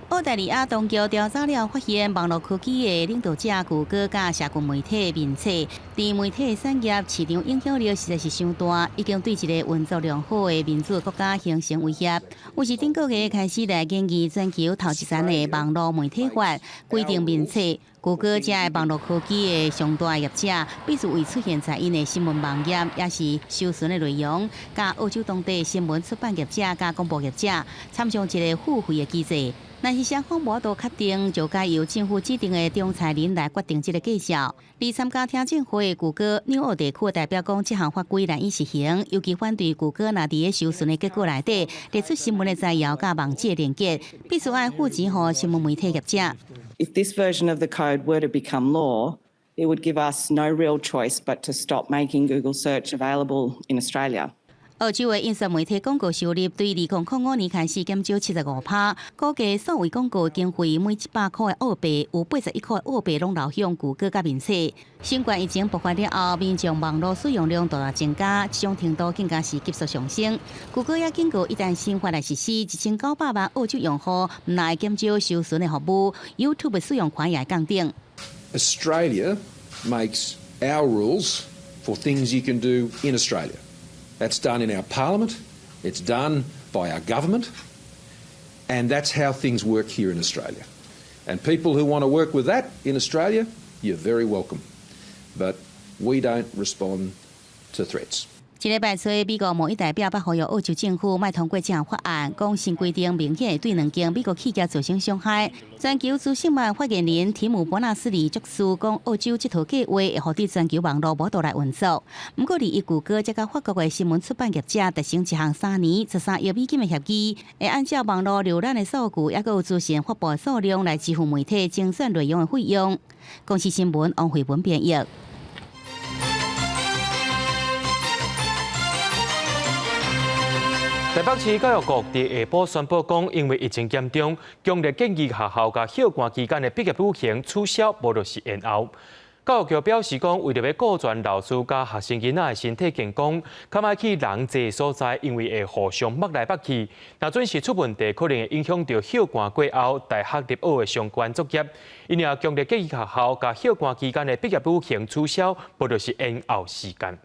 澳大利亞當局調查了，發現網路科技的領導者谷歌佮社群媒體面冊，佇媒體產業市場影響力實在是傷大，已經對一個運作良好的民主國家形成威脅。於是頂個月開始來研議全球頭一層的網路媒體法，規定面冊、谷歌遮的網路科技的上大業者，必須為出現在𪜶的新聞網頁，抑是搜尋的內容，佮澳洲當地新聞出版業者佮廣播業者，參詳一个付費的機制。但是雙方無法度確定，就該由政府指定的仲裁人來決定這个價數。而參加聽證會的谷歌紐澳地區代表講，這項法規難以實行，尤其反對谷歌若佇咧搜尋的結果內底列出新聞的摘要佮網址連結，必須愛付錢予新聞媒體業者。 If this version of the code were to become law, it would give us no real choice but to stop making Google search available in Australia. 澳洲的印刷媒體廣告收入對2005年開始減少75%，估計數位廣告經費每100塊的澳幣有81塊澳幣攏流向谷歌佮面冊。新冠疫情爆發了後，民眾網路使用量大大增加，這種程度更加是急速上升。谷歌也警告，一旦新法來實施，1900萬澳洲用戶毋但會減少搜尋的服務，YouTube 的使用權也會降低。 Australia makes our rules for things you can do in Australia. That's done in our parliament, it's done by our government, and that's how things work here in Australia. And people who want to work with that in Australia, you're very welcome. But we don't respond to threats. 這禮拜初，美國貿易代表捌呼籲澳洲政府莫通過這項法案，講新規定明顯會對兩間美國企業造成傷害。全球資訊網發言人提姆·伯納斯利表示，講澳洲這套計劃會予佇全球網路無度來運作。毋過，伊谷歌這佮法國的新聞出版業者達成一項3年13億美金的協議，會按照網路瀏覽的數據，抑閣有資訊發布的數量來支付媒體精選內容的費用。公視新聞王慧文編譯。台北市教育局佇下晡宣布講，因為疫情嚴重，強烈建議學校共休館期間的畢業旅行取消，無就是延後。教育局表示講，為著欲顧全老師佮學生囡仔的身體健康，較莫去人濟所在，因為會互相擘來擘去。若準時出問題，可能會影響著休館過後大學入學的相關作業。因而強烈建議學校共休館期間的畢業旅行取消，無就是延後時間。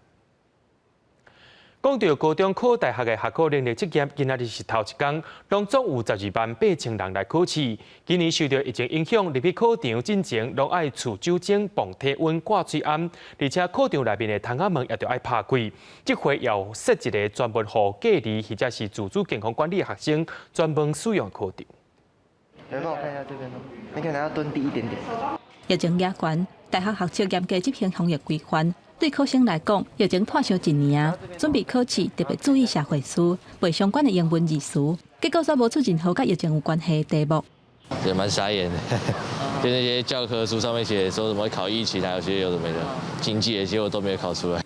講著高中考大學的學科能力測驗，今仔日是頭一工，攏總有128,000人來考試。今年受著疫情影響，入去考場進前攏愛儲酒精、磅體溫、掛喙罨，而且考場內面的窗仔門也著愛拍開。這回又設一个專門予隔離或者是自主健康管理的學生專門使用考場。來幫我看一下這邊，你可能要蹲低一點點。疫情嚴峻，大學學測嚴格執行防疫規範。對考生來講，疫情拖傷一年啊，準備考試特別注意社會書，背相關的英文字詞，結果煞無出任何佮疫情有關係的題目。也蠻傻眼的，就那些教科書上面寫說什麼考疫情，還有些有的沒的經濟的，結果都沒有考出來。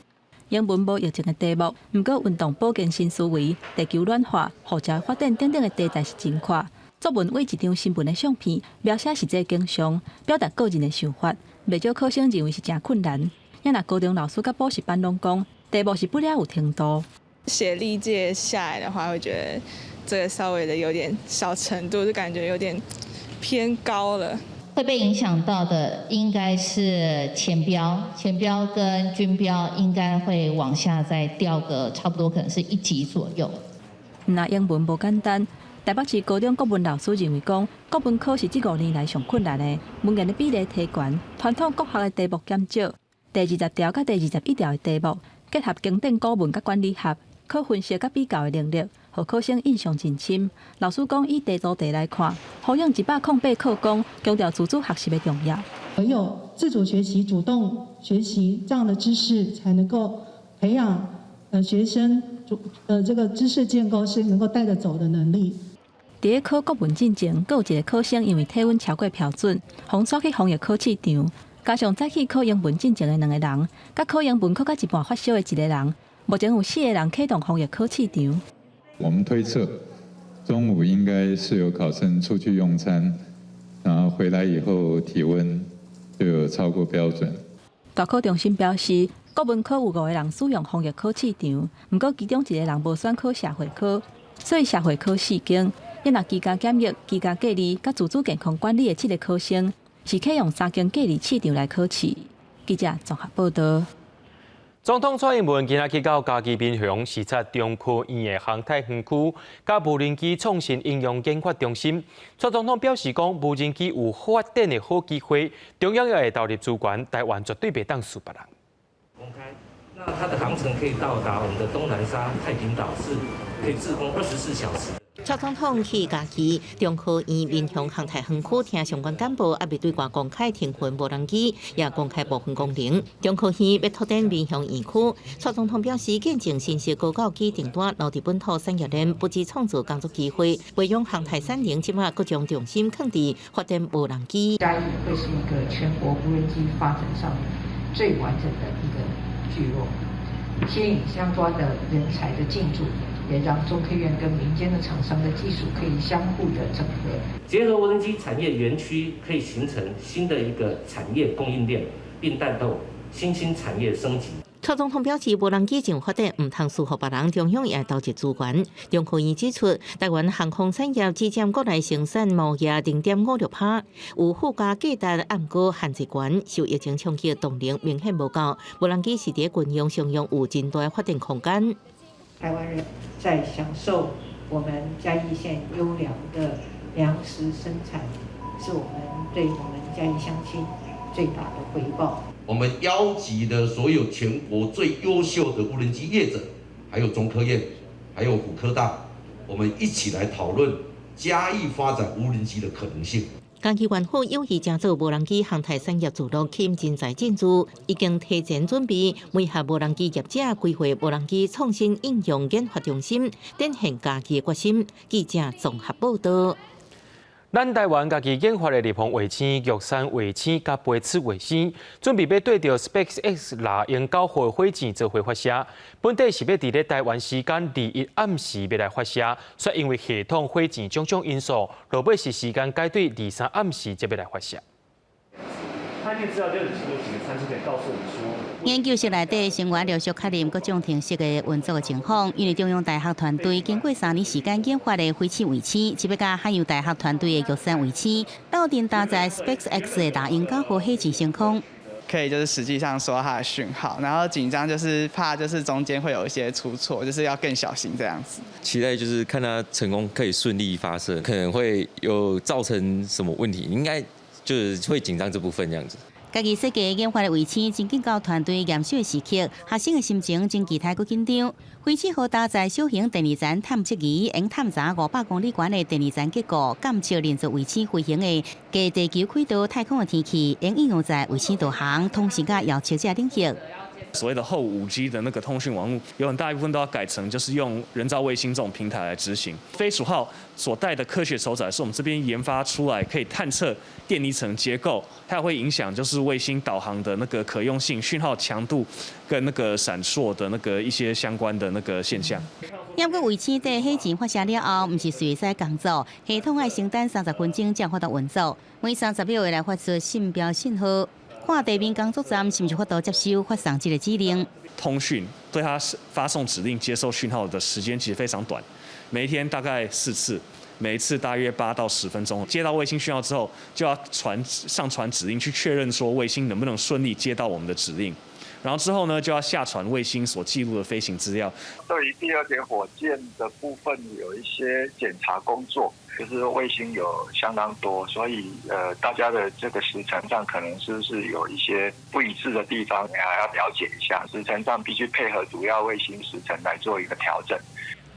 英文無疫情的題目，毋過運動保健新思維、地球暖化、護照發展等等的題材是真闊。作文為一張新聞的相片，描寫實際景象，表達個人的想法，袂少考生認為是誠困難。也若高中老師佮補習班攏講，題目是不了有程度。寫歷屆下來的話，會覺得這個稍微的有點小程度，就感覺有點偏高了。會被影響到的應該是前標，前標跟均標應該會往下再掉個差不多，可能是一級左右。若英文無簡單，台北市高中國文老師認為講，國文考是這5年來上困難的，文言的比例提懸，傳統國學的題目減少。第20條佮第21條的題目，結合經典古文佮管理學，考分析佮比較的能力，予考生印象真深。老師講，以題組題來看，呼應108課綱，強調自主學習的重要。唯有自主學習、主動學習這樣的知識，才能夠培養學生主這個知識建構是能夠帶著走的能力。佇咧考國文進前，閣有一個考生因為體溫超過標準，予徙去防疫考試場。加上早起考英文進前的兩個人，佮考英文考到一半發燒的一個人，目前有四個人啟動防疫考試場。我們推測，中午應該是有考生出去用餐，然後回來以後體溫就有超過標準。大考中心表示，國文科有五個人使用防疫考試場，毋過其中一個人無選考社會科，所以社會科四間。若居家檢疫、居家隔離佮自主健康管理的七個考生，是啟用三間隔離試場來考試。記者綜合報道。總統蔡英文今仔去到嘉義民雄視察中科院的航太園區，佮無人機創新應用研發中心。蔡總統表示講，無人機有發展的好機會，中央也會投入資源，台灣絕對袂當輸別人。公開，那它的航程可以到達我們的東南沙太平島，是可以滯空24小時。蔡總統去嘉義中科院民雄航太園區聽相關幹部猶未對外公開騰雲無人機，也公開部分功能。中科院欲拓展民雄園區，蔡總統表示，見證新式高教機訂單落佇本土產業鏈，不只創造工作機會，培養航太產能，這馬閣將重心囥佇發展無人機。嘉義會是一個全國無人機發展上最完整的一個聚落，吸引相關的人才的進駐。也讓中科院跟民間的廠商的技術可以相互的整合，結合無人機產業園區，可以形成新的一個產業供應鏈，並帶動新興產業升級。蔡總統表示，無人機上發展毋通輸予別人，中央也投入資源。中科院指出，台灣航空產業只佔國內生產貿易0.56%，有附加價值，毋過限制懸，受疫情衝擊動能明顯無夠。無人機是佇軍用商用有真大發展空間。台灣人在享受我們嘉義縣優良的糧食生產，是我們對我們嘉義鄉親最大的回報。我們邀集的所有全國最優秀的無人機業者，還有中科院，還有虎科大，我們一起來討論嘉義發展無人機的可能性。嘉義縣府有意成做無人機航太產業聚落，吸引人才進駐，已經提前準備，媒合無人機業者規劃無人機創新應用研發中心，展現嘉義的決心。記者綜合報道。咱台灣家己研發的立方衛星、玉山衛星佮背刺衛星，準備欲對著 SpaceX 獵鷹9號火箭做伙發射。本底是欲佇咧台灣時間21暗時欲來發射，卻因為系統、火箭種種因素，落尾是時間改對23暗時才欲來發射。它資料就有幾個參數可以告訴我們說。研究室內底成員陸續確認各種程式的運作的情況，因為中央大學團隊經過3年時間研發的飛刺衛星，這欲佮漢陽大學團隊的玉山衛星，鬥陣搭載 SpaceX 的獵鷹9號火箭升空。可以就是實際上收到它的訊號，然後緊張就是怕就是中間會有一些出錯，就是要更小心這樣子。期待就是看它成功可以順利發射，可能會有造成什麼問題，應該就是會緊張這部分這樣子。家己設計研發的衛星，真緊到團隊驗收的時刻，學生的心情真期待閣緊張。飛刺號搭載小型電離層探測儀，用探查500公里懸的電離層結構，監測人造衛星飛行的低地球軌道太空的天氣，會應用在衛星導航、通信佮遙測這領域。所謂的後5G 的那個通訊網路，有很大一部分都要改成就是用人造衛星這種平台來執行。飛鼠號所帶的科學手載是我們這邊研發出來，可以探測電離層結構，它會影響就是衛星導航的那個可用性、訊號強度跟那個閃爍的那個一些相關的那個現象。不過衛星佇火箭發射了後，毋是隨時工作，系統愛先等30分鐘才有法度運作，每30秒會來發出信標信號。看地面工作站是毋是有法度接收發送這個指令？通訊對它發送指令、接收訊號的時間其實非常短，每一天大概4次，每一次大約8到10分鐘。接到衛星訊號之後，就要傳上傳指令去確認說衛星能不能順利接到我們的指令，然後之後呢就要下傳衛星所記錄的飛行資料。對於第二節火箭的部分有一些檢查工作。就是衛星有相當多，所以大家的這個時程上可能是不是有一些不一致的地方，你還要了解一下。時程上必須配合主要衛星時程來做一個調整。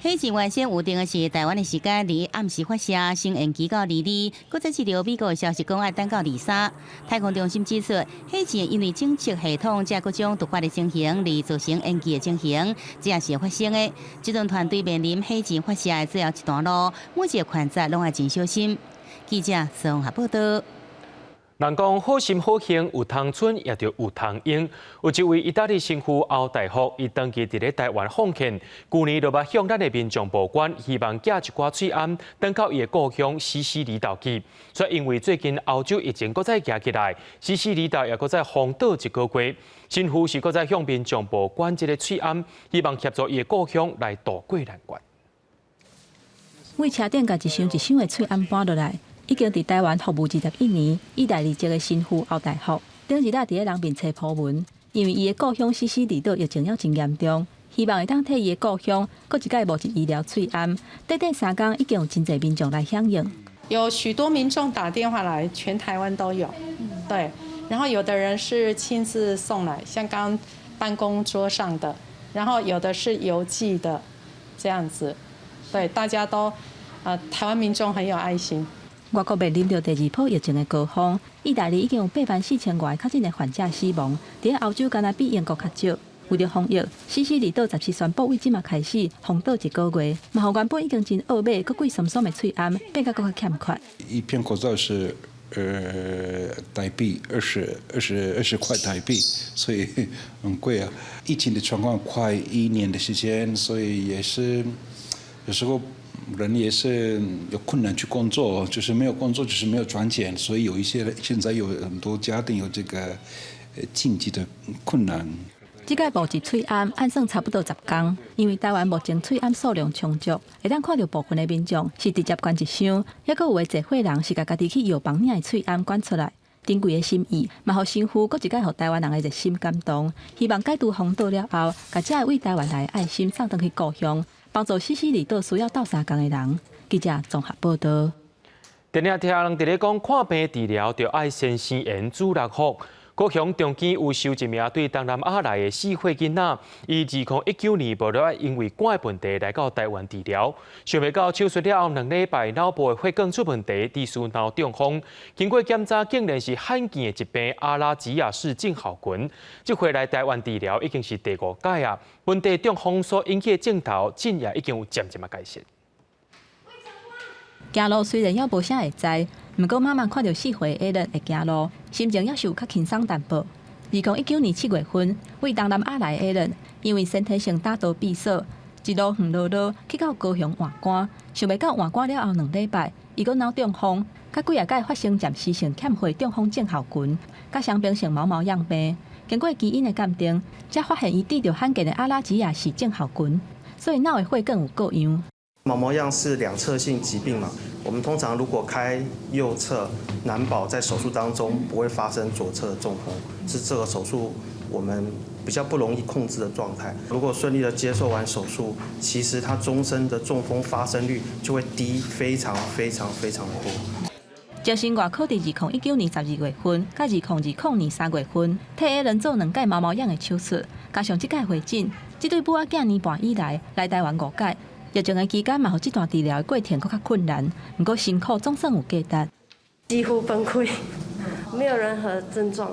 火箭原先預定的是台灣的時間21暗時發射，先延期到22，閣再接著美國的消息講愛等到23。太空中心指出，火箭因為偵測系統這各種突發的情形而造成延期的情形，這也是會發生的。這陣團隊面臨火箭發射的最後一段路，每一個環節攏愛真小心。記者綜合報道。人講好心好行有通賰，也著有通用。有一位意大利神父歐大福，伊長期佇咧台灣奉獻，舊年就捌向咱的民眾募捐，希望寄一寡喙罨，轉到伊的故鄉西西里島去。卻因為最近歐洲疫情閣再行起來，西西里島也閣再封島一個月，神父是閣再向民眾募捐這個喙罨，希望協助伊的故鄉來渡過難關。為車頂共一箱一箱的喙罨搬落來。已經佇台灣服務21年，意大利籍的神父歐大福，頂日仔佇咧人面冊 po 文，因為伊的故鄉西西里島疫情猶真嚴重，希望會當替伊的故鄉閣一擺募集醫療喙罨。短短3工，已經有真濟民眾來響應。有許多民眾打電話來，全台灣都有，對。然後有的人是親自送來，像剛辦公桌上的，然後有的是郵寄的，這樣子，對，大家都啊，台灣民眾很有愛心。外國面臨著第二波疫情的高峰，意大利已經有8萬4千外確診的患者死亡，佇咧歐洲敢若比英國較少。為著防疫，西西里島17宣布為這馬開始封島一個月，嘛予原本已經真惡買、閣貴桑桑的喙罨變甲閣較欠缺。一片口罩是台幣20塊台幣，所以很貴啊。疫情的狀況快一年的時間，所以也是有時候人也是有困難去工作，就是沒有工作就是沒有賺錢，所以有一些現在有很多家庭有這個經濟的困難。這擺募集喙罨按算差不多10工，因為台灣目前喙罨數量充足，會當看著部分的民眾是直接捐一箱，抑閣有的濟歲人是共家己去藥房領的喙罨捐出來。珍貴的心意，嘛予神父閣一擺予台灣人的熱心感動。希望解除封島了後，共這个為台灣來的愛心送轉去故鄉，幫助西西里島需要鬥相共的人。記者綜合報導。定定聽人佇咧講，看病治療著愛先生緣主六福。高雄長庚有收一名對東南亞來的4歲囡仔，伊2019年無了因為肝的問題來到台灣治療，想袂到手術了後2禮拜，腦部的血管出問題，致使腦中風。經過檢查，竟然是罕見的疾病阿拉吉亞氏症候群。這回來台灣治療已經是第五擺啊，問題中風所引起的症頭，這也已經有漸漸的改善。行路雖然猶無啥會知，毋過媽媽看著4歲的人會行路，心情猶是有較輕鬆淡薄。2019年7月份，為東南亞來的人，因為先天性膽道閉鎖，一路遠路路去到高雄換肝，想袂到換肝了後2禮拜，伊閣腦中風，較幾仔擺發生暫時性欠血中風症候群，佮傷病性毛毛樣病。經過基因的鑑定，才發現伊得著罕見的阿拉吉亞氏症候群，所以腦的血管有各樣。毛毛樣是兩側性疾病嘛？我們通常如果開右側，難保在手術當中不會發生左側的中風，是這個手術我們比較不容易控制的狀態。如果順利的接受完手術，其實他終身的中風發生率就會低非常非常非常多。精神外科佇2019年12月份，佮2020年3月份，替彼人做兩擺毛毛樣的手術，加上這擺回診，這對母仔囝年半以來來台灣五擺。疫情的期間嘛，予這段治療的過程閣較困難，毋過辛苦總算有價值。幾乎崩潰，沒有任何症狀，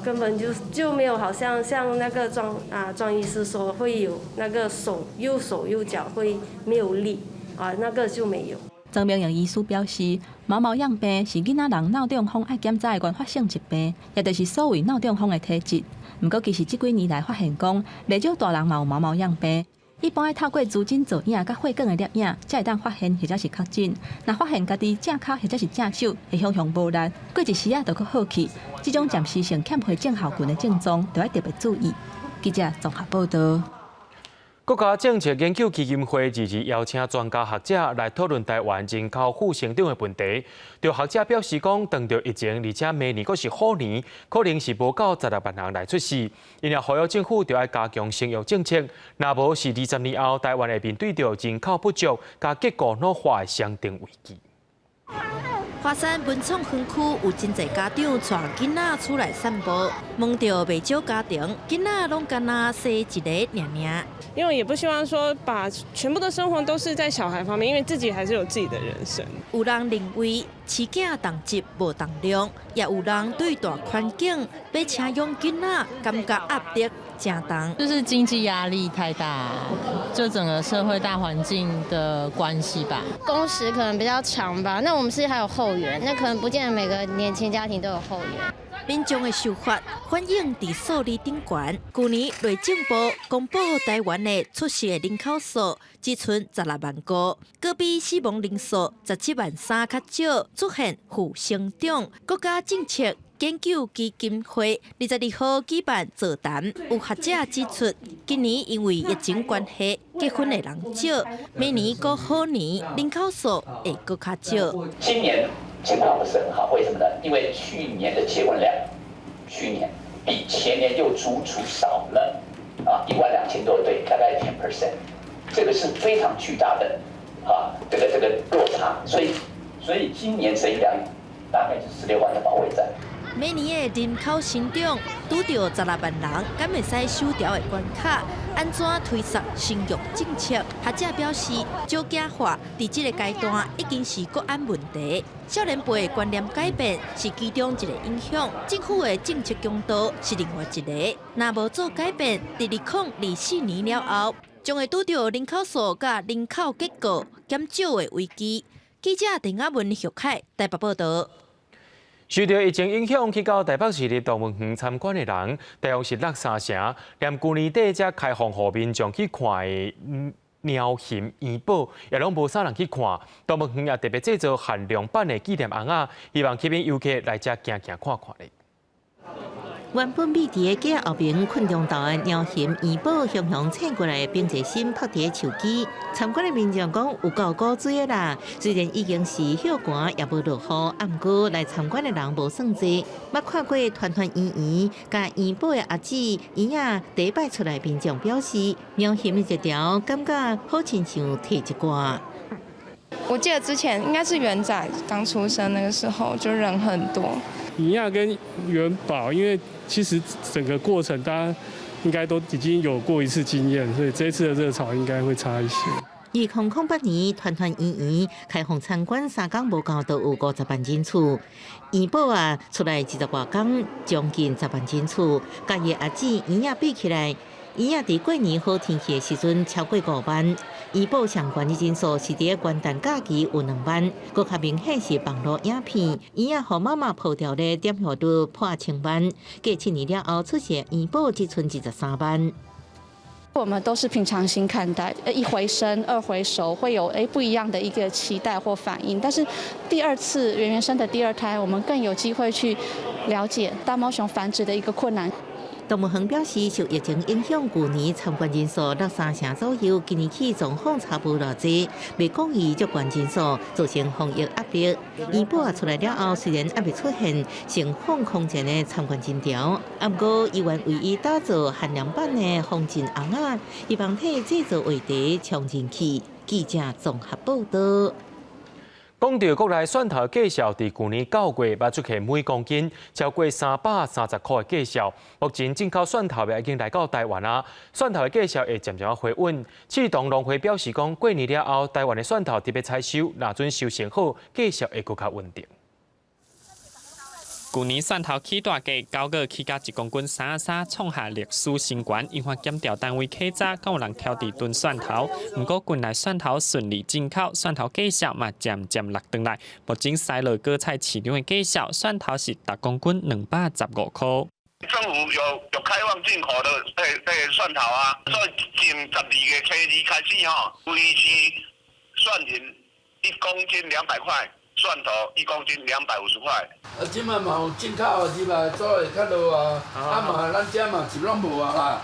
根本就沒有，好像像那個莊啊莊醫師說會有那個手右手右腳會沒有力啊，那個就沒有。莊明榮醫師表示，毛毛樣病是囡仔人腦中風愛檢查的原發性疾病，也就是所謂腦中風的體質。毋過其實這幾年來發現講，袂少大人嘛有毛毛樣病。一般愛透過磁振造影佮血管的攝影，才會當發現或者是確診。若發現家己正跤或者是正手會雄雄無力，過一時仔就閣好去。這種暫時性欠血症候群的症狀，就愛特別注意。記者綜合報導。國家政策研究基金會日日邀請專家學者來討論台灣人口負成長的問題。著學者表示講，當著疫情，而且明年閣是虎年，可能是無夠16萬人來出世。因而呼籲政府著愛加強生育政策，若無是20年後，台灣會面對著人口不足佮結構老化的雙重危機。華山文創園區有真濟家長帶囡仔出來散步，問著袂少家庭，囡仔攏敢若生一个爾爾。因為也不希望說把全部的生活都是在小孩方面，因為自己還是有自己的人生。有人認為飼囝同質無同量，也有人對大環境欲請養囡仔感覺壓力誠重。就是經濟壓力太大，就整個社會大環境的關係吧。工時可能比較長吧，那我們是還有後援，那可能不見得每個年輕家庭都有後援。民眾的想法反映佇數字頂懸。舊年內政部公布台灣的出世的人口數只賰16萬個，閣比死亡人數17萬3較少，出現負成長。國家政策研究基金會22號舉辦座談，有學者指出，今年因為疫情關係，結婚的人少，明年閣虎年人口數會閣較少。今年情況不是很好，為什麼呢？因為去年的結婚量，去年比前年又足足少了1萬2千多對，大概 10%，這個是非常巨大的這個落差，所以今年生育量大概是16萬的保衛戰。每年的人口成長拄著16萬人，敢會使守牢的關卡？按怎推捒生育政策？學者表示，少子化佇這个階段已經是國安問題。少年輩的觀念改變是其中一个影響，政府的政策強度是另外一个。若無做改變，佇2024年了後，將會拄著人口數佮人口結構減少的危機。記者鄧亞文、許凱台北報導。受著疫情影響，去到臺北市立動物園參觀的人，大約是落三成。連舊年底才開放予民眾去看的貓熊怡寶，也攏無啥人去看。動物園也特別製作限量版的紀念尪仔，希望吸引遊客來遮行行看看咧。原本覕佇个街仔後爿困中島的貓熊怡寶，雄雄醒過來，並坐心拍佇个樹枝。參觀的民眾講有夠古錐的啦，雖然已經是歇寒，也無落雨，啊，毋過來參觀的人無算濟。捌看過團團圓圓佮怡寶的阿姊圓仔第一擺出來，民眾表示，貓熊的熱潮感覺好親像提一掛。我記得之前應該是圓仔剛出生那個時候，就人很多。圓仔跟元寶，因為其實整個過程大家應該都已經有過一次經驗，所以這次的熱潮應該會差一些。2008年，團團圓圓開放參觀三工無夠，都有50萬人次。怡寶啊，出來20外工，將近10萬人次。佮伊阿姊圓仔比起來，圓仔佇過年好天氣的時陣超過5萬。怡寶上懸的人數是佇元旦假期有2萬，閣較明顯是網路影片，圓仔予媽媽抱牢咧，點閱率破千萬。過7年了後出現怡寶只賰23萬。我們都是平常心看待，一回生二回熟，會有不一樣的一個期待或反應。但是第二次圓圓生的第二胎，我們更有機會去了解大貓熊繁殖的一個困難。動物園表示，受疫情影響，舊年參觀人數落三成左右，今年起狀況差無偌濟，袂講伊足懸人數造成防疫壓力。怡寶出來了後，雖然猶未出現盛況空前的參觀人潮，啊，毋過醫院為伊打造限量版的風箏尪仔，希望替製造話題衝人氣。記者綜合報導。講著國內蒜頭價數，佇舊年9月捌出現每公斤超過330塊的價數。目前進口蒜頭已經來到台灣啊，蒜頭的價數會漸漸回穩。刺桐農會表示講，過年了後，台灣的蒜頭特別採收，若準收成好，價數會閣較穩定。舊年蒜頭起大價，9月起價一公斤33，創下歷史新高，引發檢調單位稽查，敢有人挑佇囤蒜頭。毋過近來蒜頭順利進口，蒜頭價數嘛漸漸落轉來。目前西螺果菜市場的價數，蒜頭是逐公斤215塊。政府有開放進口的蒜頭啊，所以從12月初二開始吼，維持蒜仁1公斤200塊。蒜頭1公斤250塊。啊，這擺嘛有進口的入來，所以會較落啊。啊嘛，咱遮嘛是攏無啊啦。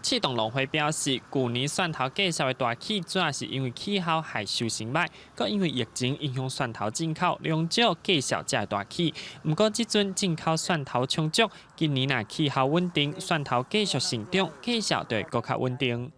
刺桐農會表示，舊年蒜頭價數的大起，主要是因為氣候害收成䆀，閣因為疫情影響蒜頭進口，量少價數才會大起。毋過這陣進口蒜頭充足，今年若氣候穩定，蒜頭繼續成長，價數就會閣較穩定。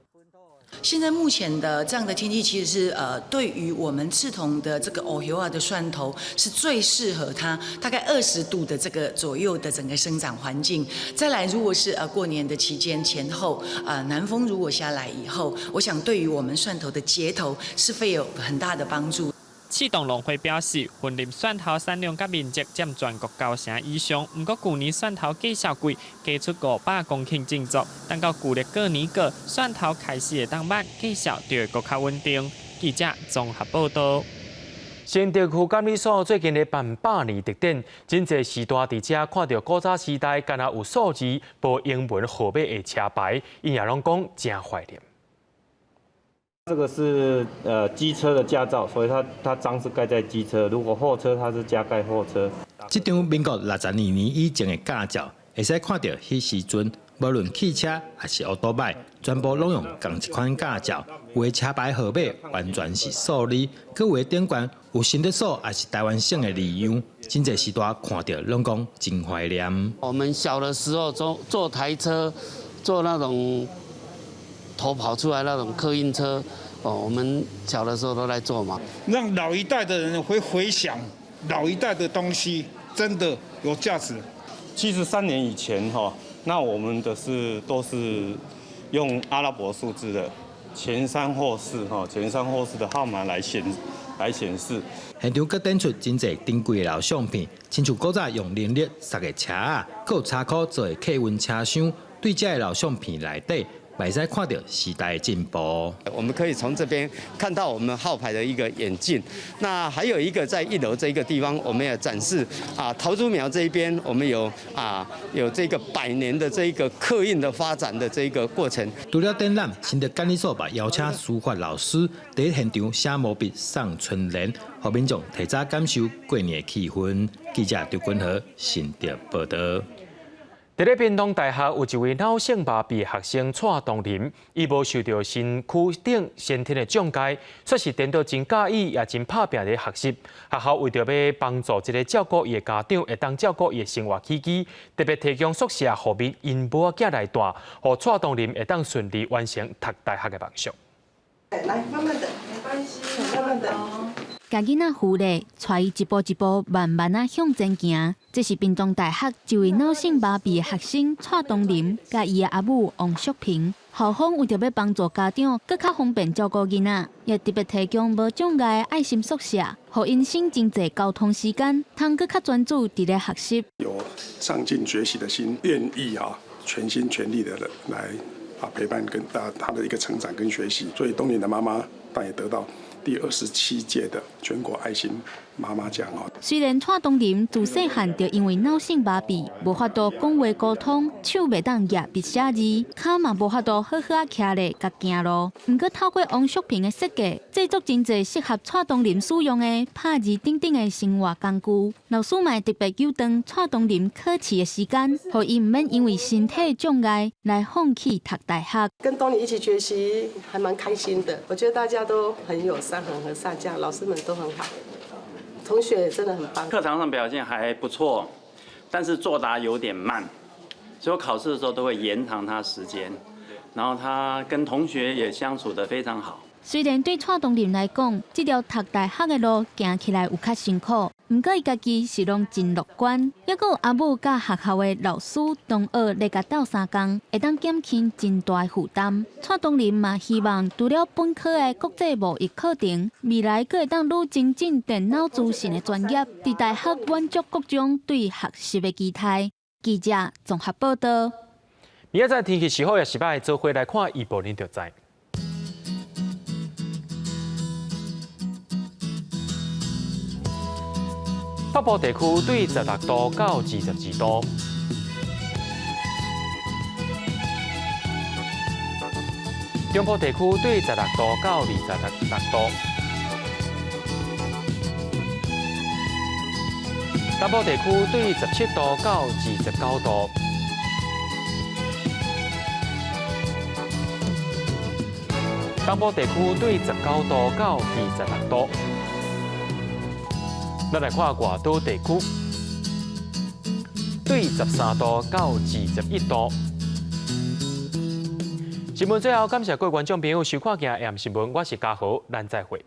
現在目前的這樣的天氣，其實是對於我們刺桐的這個黑葉仔的蒜頭是最適合它，大概20度的這個左右的整個生長環境。再來，如果是過年的期間前後，南風如果下來以後，我想對於我們蒜頭的結頭是會有很大的幫助。刺桐農會表示，雲林蒜頭產量佮面積佔全國9成以上。毋過舊年蒜頭價數貴，加出500公頃種作，等到舊曆過年過，蒜頭開始會當賣，價數就會閣較穩定。記者綜合報導。新竹區監理所最近咧辦百年特展，真濟序大佇遮看著古早時代，敢若有數字、無英文號碼的車牌，𪜶也攏講誠懷念。這個是機車的駕照，所以它章是蓋在機車。如果貨車，它是加蓋貨車。這張民國62年以前的駕照，會使看著彼時陣，無論汽車抑是歐多擺，全部攏用仝一款駕照。有的車牌號碼完全是數字，閣有的頂懸有新竹所抑是臺灣省的字樣，真濟序大看著攏講真懷念。我們小的時候坐台車，坐那種頭跑出來那種客運車，哦，我們小的時候都來坐嘛。讓老一代的人會回想老一代的東西，真的有價值。73年以前哈，那我們的是都是用阿拉伯數字的前三後四哈，前三後四的號碼來顯示。現場閣展出真濟珍貴的老相片，親像古早用人力捒的車仔，閣有車庫做的客運車廂，對這个老相片內底，會使看著時代的進步。我們可以從這邊看到我們號牌的一個演進。那還有一個在一樓這個地方，我們也展示啊，桃竹苗這一邊，我們有這個百年的這個客運的發展的這個過程。除了展覽，新竹監理所嘛邀請書法老師佇現場寫毛筆送春聯，予民眾提早感受過年的氣氛。記者張君和新竹報導。佇咧屏東大學有一位腦性麻痺學生蔡東霖，伊無受著身軀頂先天的障礙，卻是顛倒真佮意也真拍拚咧學習。學校為著欲幫助這个照顧伊的家長，會當照顧伊的生活起居，特別提供宿舍予𪜶母仔囝來蹛，予蔡東霖會當順利完成讀大學的夢想。來，慢慢的，沒關係，慢慢的。共囡仔扶咧，帶伊一步一步慢慢仔向前行。這是屏東大學一位腦性麻痺的學生蔡東霖，佮伊的阿母王淑萍。校方為著欲幫助家長，閣較方便照顧囡仔，也特別提供無障礙的愛心宿舍，予𪜶省真濟交通時間，通閣較專注佇咧學習。有上進學習的心，願意啊，全心全力的來啊陪伴跟啊他的一個成長跟學習。所以東霖的媽媽，她也得到第27屆的全國愛心媽媽獎哦。雖然蔡東霖自細漢就因為腦性麻痺，無法度講話溝通，手袂當舉筆寫字，跤嘛無法度好好仔徛咧，佮行路。毋過透過王淑萍的設計，製作真濟適合蔡東霖使用的拍字等等的生活工具。老師嘛會特別糾長蔡東霖考試的時間，予伊毋免因為身體障礙來放棄讀大學。跟東霖一起學習，還蠻開心的。我覺得大家都很友善、很和善，這樣老師們都很好，同學也真的很棒。課堂上表現還不錯，但是作答有點慢，所以我考試的時候都會延長他時間。然後他跟同學也相處得非常好。雖然對蔡東霖來講，這條讀大學的路行起來有較辛苦，毋過伊家己是攏真樂觀。猶閣有阿母佮學校的老師同學來共鬥相共，會當減輕真大的負擔。蔡東霖嘛希望除了本科的國際貿易課程，未來閣會當愈精進電腦資訊的專業，佇大學滿足各種對學習的期待。記者綜合報導。明仔載天氣是好抑是䆀，做伙來看預報，恁就知。北部地區對16度到22度，中部地區對16度到26度，南部地區對17度到29度，東部地區對19度到26度。咱來看外島地區，對13度到21度。新聞最後，感謝各位觀眾朋友收看今日新聞，我是嘉豪，咱再會。